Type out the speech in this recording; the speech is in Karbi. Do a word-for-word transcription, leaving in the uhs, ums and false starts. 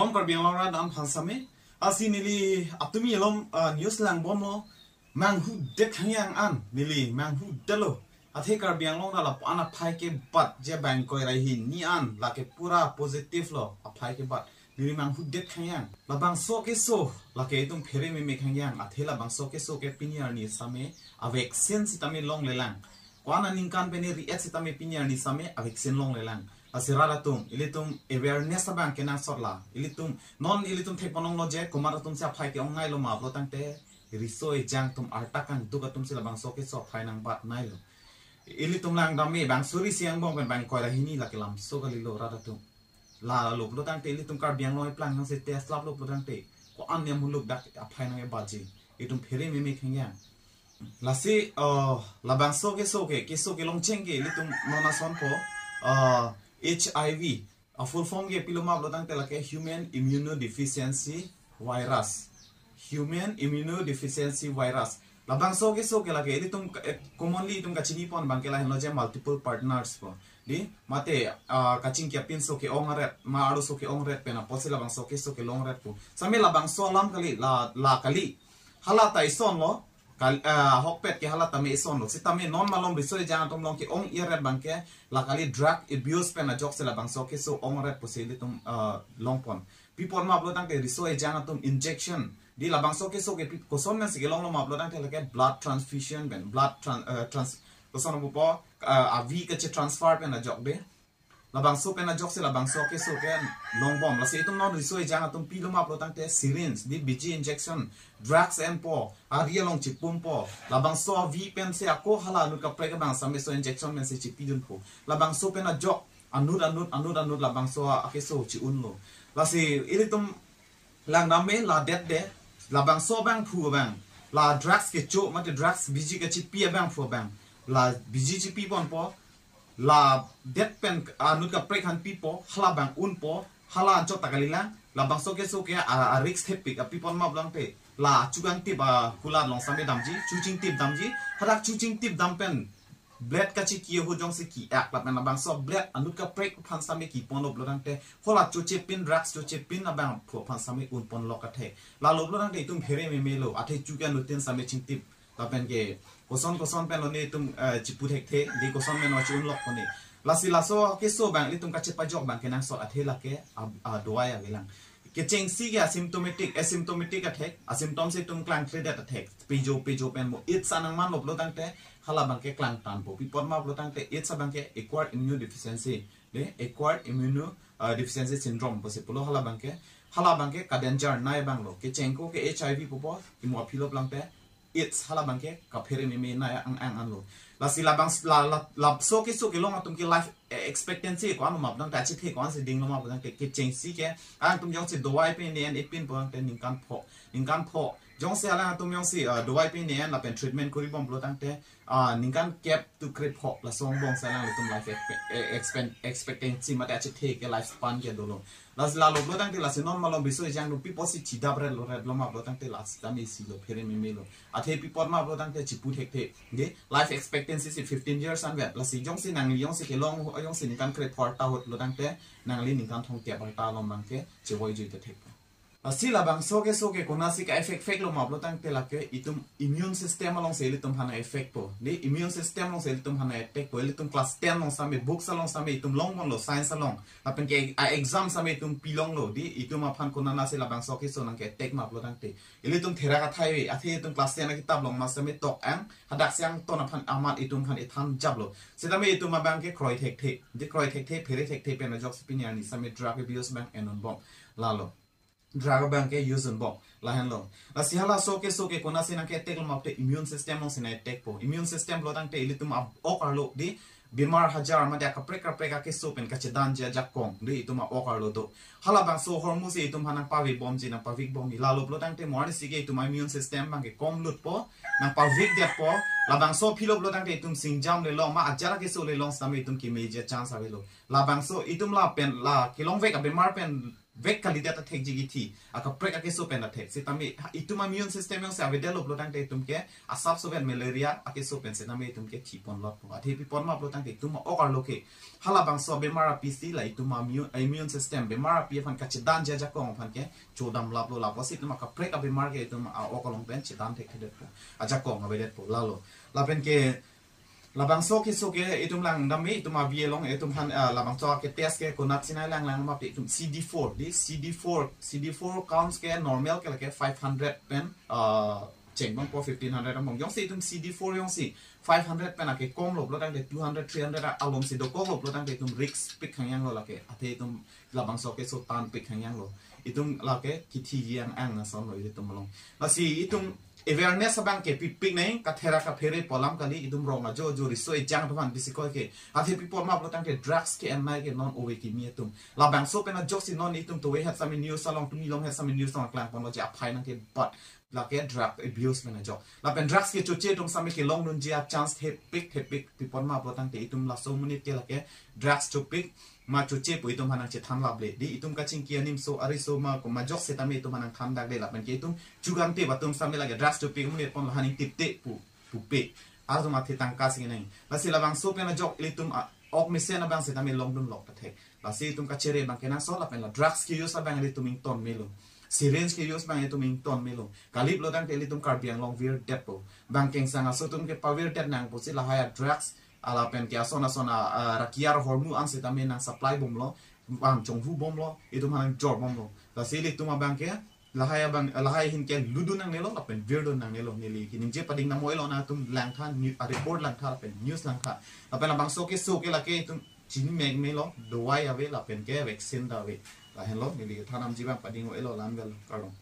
Karbi Anglong rat an aphan same. Lasi neli atumi alom, ah, news langbomlo. Manghudet khangyang an, neli manghudet lo. Athe Karbi Anglong rat lapu-an aphai kebat je bang koi ra hini an, lake pura positive lo, aphai kebat. Neli manghudet khangyang. Labangso keso, lake itum phere meme khangyang. Athe labangso keso ke pini arni same, a vaccine sitame longlelang. Ko-an aningkan pen ri-et sitame pini arni same, a vaccine longlelang. Lasi rat atum, ilitum awareness abang kenangsot la. Ilitum, non ilitum thekponlonglo je, komat atum si aphai ke-ong nai lo ma pulo tangte, riso ejang atum arta kangduk atum si labangso keso aphai nangbat nai lo. Ilitum langdam me bang suri si angbong pen bang koi ra hini lake lamso kalilo rat atum. Lalo pulo tangte ilitum Karbi Anglong eplang nang si test lap lo pulo tangte. Ko-an niam muluk dak aphai nangkebatji. Itum phere meme khangyang. Lasi, uh, labangso keso ke, keso kelongcheng ke, ilitum non asonpo, uh, H I V. A full form ke pilo ma pulo tangte lake human immunodeficiency virus. Human immunodeficiency virus. Labangso keso ke lake, ilitum, eh, commonly itum kachinipon abang ke lahenlo je multiple partners po. Di, mate, ah, kachingki apinso ke-ong aret, ma arloso ke-ong aret pen apotsi labangso keso kelong aret po. Same labangso alam kali, la, la kali. Hala ta isonlo, kal-, ah, ahokpet ke hala tame isonlo. Sitame non malom riso ejang atum along ke-ong aret abang ke, la kali drug abuse pen ajoksi labangso keso ong aret pusi ilitum, ah, longpon. Pi apot ma pulo tangte riso ejang atum injection. Di labangso keso ke pi-, koson pen si kelonglo ma pulo tangte lake blood transfusion pen, blood tran-, eh, trans-, koson pupo, eh, avi kache-transfer pen ajok de. Labangso pen ajoksi labangso keso ke longbom. Lasi itum non riso ejang atum pilo ma pulo tangte syringe, di biji injection, drugs enpo, ari along chipumpo. Labangso avi pen si ako hala anut kaprek abang same so injection pen si chipidunpo. Labangso pen ajok, anut, anut, anut, anut labangso akeso chi-unlo. Lasi ilitum langdam me ladet de, labangso abangphu abang, la drugs kecho, mate drugs biji kachipi abangphu abang, la biji chipiponpo, ladet pen anut kaprek aphan pipo, hala abang unpo, hala anchot ta kalilang, labangso keso ke a, a risk thepik, a pi apot ma pulo tangte, la chukangtip akulat along same damji, chuchingtip damji, hadak chuchingtip dam pen, blade kachiki ahut jongsi ki-ak lapen labangso blade anut kaprek aphan same kiponlo pulo tangte, hala chochepin, drugs chochepin abangphu aphan same unponlok athek. Lalo pulo tangte itum phere meme lo, athe chuke anutin same chingtip. Lapen ke, koson koson pen lone itum, eh, chipu thekthe, di koson pen lo chi-unlok pone. Lasi laso keso abang, ilitum kachepajok abang kenangsot athe lake, a, a dawai avelang. Kechengsi ke asymptomatic, asymptomatic athek, asymptoms itum klangkledet athek, pejo, pejo pen mo, AIDS anang manlo pulo tangte, hala abang ke klangtanpo. Pi apot ma pulo tangte, AIDS abang ke acquired immunodeficiency, de, acquired immuno, uh, deficiency syndrome, pusi pulo hala abang ke, hala abang ke ka danger nai abang lo. Kechengko ke H I V pupo, imo aphi lo pulo tangte, AIDS hala abang ke kaphere meme nai ang ang anlo. Lasi labang la, la, laso keso kelong atum ke life, eh, expectancy ko-an ma pulo tangte, achethe ko-an si dinglo ma pulo tangte, kechengsi ke, atum jongsi dawai pen ne-en epinpo tangte ningkan pho, ningkan pho. Jongsi alangtum jongsi, eh, dawai pen ne-en lapen treatment koribom pulo tangte, ah, ningkan kep to krepho laso angbong si alanglitum life expe-, eh, expen-, expectancy mate achethe ke lifespan ke dolo. Lasi lalo pulo tangte lasi non malom riso ejang atum pi apotsi chidap retlo, retlo ma pulo tangte lasi tame isi lo, phere meme lo. Athe pi apot ma pulo tangte chipu thekthe. Nge, life expectancy si fifteen years anvet. Lasi jongsi nangli jongsi kelong, jongsi ningkan krepho arta ahut lo tangte, nangli ningkan thomkep arta along abang ke chevoijui ta thek. Lasi labangso keso ke konatsi ka-effect effect lo ma pulo tangte lake itum immune system along si ilitum aphan effect po. Di immune system along si ilitum aphan attack po. Ilitum class ten along same, books along same itum longponlo, science along. Lapen ke a exam same itum pilonglo. Di itum aphan konatsi labangso keso nangke-attack ma pulo tangte, ilitum therak athai ave, athe itum class ten akitap along ma same tok ang, hadak si angton aphan amat itum aphan ithan japlo. Sitame itum abang ke kroi thekthe. Di kroi thekthe, phere thekthe pen ajoksi pini arni same drug abuse abang en unbom. Lalo. Drug abang ke use unbom. Lahenlo. Lasi halaso keso ke konatsi nangke-attack lo ma pulote immune system along si nang-attack po. Immune system pulo tangte ilitum a-ok arlo, di bemar ajar mate akaprek kaprek akeso pen kachedamji ajakong, di itum a-ok arlo do. Halabangso ahormu si itum aphan nangpavebomji, nangpavikbomji. Lalo pulo tangte mo arnisi ke itum immune system abang ke komlutpo, nangpavikdetpo. Labangso aphi lo pulo tangte itum singjam le long, ma ajar akeso le long sitame itum kemeji a-chance avelo. Labangso itum lapen la kelongvek abemar pen vek kalidet athekji kithi, akaprek akeso pen athek. Sitame itum immune system jongsi avedetlo pulo tangte itum ke asap soben malaria akeso pen sitame itum ke thipon lotpo. Athe pi ponma pulo tangte itum ok arlo ke halabangso bemar api si la itum immune, immune system bemar api aphan kachedanji ajakong aphan ke chodam laplo, lapusi itum akaprek abemar ke itum a-ok along pen chedan thekthedetpo, ajakong avedetpo lalo. Lapen ke labangso keso ke itum langdam me, itum abi along itum aphan, ah, labangso ke test ke konat chinai lang lang ma pe itum C D four, di C D four, C D four counts ke normal ke lake five hundred pen, ah, chengbangpo, fifteen hundred angbong. Jongsi itum C D four jongsi five hundred pen akekomlo pulo tangte two hundred, three hundred along si dokoklo pulo tangte itum risk pik hangyanglo lake. Athe itum labangso keso tan pik hangyanglo. Itum lake kithi yang ang asonlo itum along. Lasi itum awareness abang ke pipik nai, kathera kaphere pu alam kali, itum rong ajo ajo riso ejang atum aphan bisi koi ke. Athe pi ponma pulo tangte drugs ke-en nai ke non ove kimi atum. Labangso pen ajoksi non itum tovar het sami news along, tumi long het sami news along klangponlo je aphai nangkebat lake drug abuse pen ajok. Lapen drugs kechoche atum sami kelongdunji achance thepik thepik, pi ponma pulo tangte itum laso amonit ke lake drugs chopik ma choche pu itum aphan nangchethan laple. Di itum kachingki animso ariso ma ko majok setame itum aphan nangthan dakle, lapen ke itum chugangte atum sami lake drugs chopik amonit pon lahaning tipte pu, pupe. Atum athe tangka sing nang. Lasi labangso pen ajok ilitum a-, ok mesen abang setame longdun lok ta thek. Lasi itum kachere abang kenangsot lapen la drugs ke-use abang ilitum ington melo. Syringe ke-use abang itum ington melo. Kali pulo tangte ilitum Karbi Anglong virdetpo. Bang kengsang aso atum ke pavirdet nangpo si lahai a-drugs, alapen ke ason ason a, a, rakiar hormu an setame nang supply bomlo, bang chonghu bomlo, itum aphan nangjor bomlo. Lasi ilitum abang ke lahai abang, lahai ahin ke ludun nangnelo lapen virdun nangnelo, neli kaningje pading nang mo elo nangtum langtha, new, a, report langtha lapen news langtha. Lapen labangso keso ke lake itum chini mek melo, dawai ave lapen ke vaccine ta ave. Lahenlo neli thanamji abang pading o elo, lam vel karong.